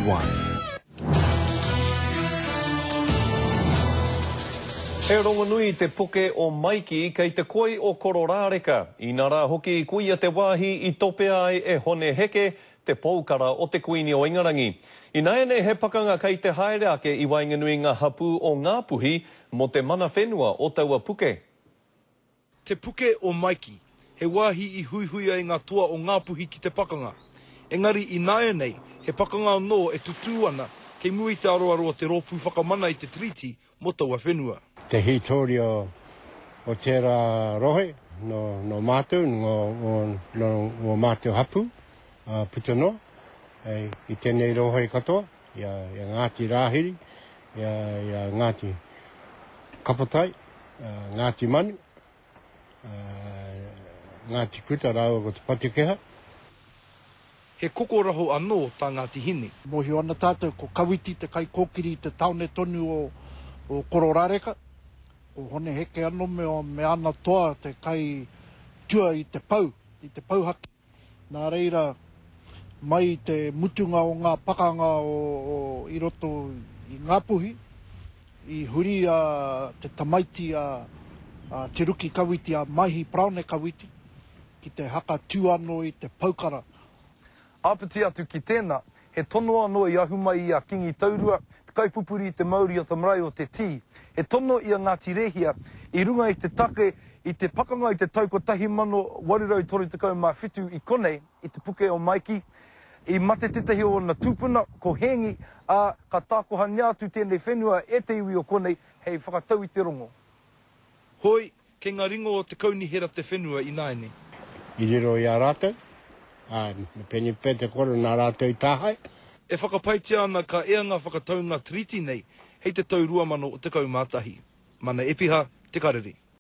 Wai. He rongonui te puke o Maiki kei te koi o Kororāreka, inarā hoki koia te wāhi i topea ai e Hone Heke te poukara o te Kuini o Ingarangi. Ināianei he pakanga kei te haere ake i waenganui ngā hapū o Ngāpuhi mō te mana whenua o taua puke. Te Puke o Maiki, he wāhi i huihui ai ngā toa o Ngāpuhi ki te pakanga. Engari ināianei, he pakanga anō e tutū ana kei mua i te aroaro o te Rōpū Whakamana i te Tiriti mō taua whenua. Te hītori o tērā rohe nō mātou, nō ngō mātou hapū puta noa i tēnei rohe katoa, i a Ngāti Rāhiri, i a Ngāti Kapotai, Ngāti Manu, Ngāti Kuta rāua ko Te Patikeha. He kokoraho anō tā Ngāti Hine. Mōhio ana tātou ko Kawiti te kaikōkiri i te tāone tonu o Kororāreka, ko Hone Heke anō me ana toa te kai tua i te pou, i te pouhaki. Nā reira, mai i te mutunga o ngā pakanga o i roto i Ngāpuhi, i huri a te tamaiti a Te Ruki Kawiti, a Maihi Paraone Kawiti, ki te haka tū anō i te poukara. Āpiti atu ki tēnā, he tono anō i ahu mai i a Kingi Taurua, te kaipupuri i te mauri o te marae o Te Tī, he tono i a Ngāti Rēhia i runga i te take i te pakanga i te tau 1837 i konei, i te puke o Maiki, i mate tētahi o ōna tūpuna, ko Hēngi, ā, ka tākohania atu tēnei whenua e te iwi o konei hei whakatau i te rongo. Hoi, Kei nga ringa o te kaunihera te whenua inaene. I riro i a rātou, ā, me pēnei te kore nā rātou i tāhae. E whakapaetia ana ka ea ngā whakataunga Tiriti nei hei te tau 2011. Mana Epiha, Te Karere.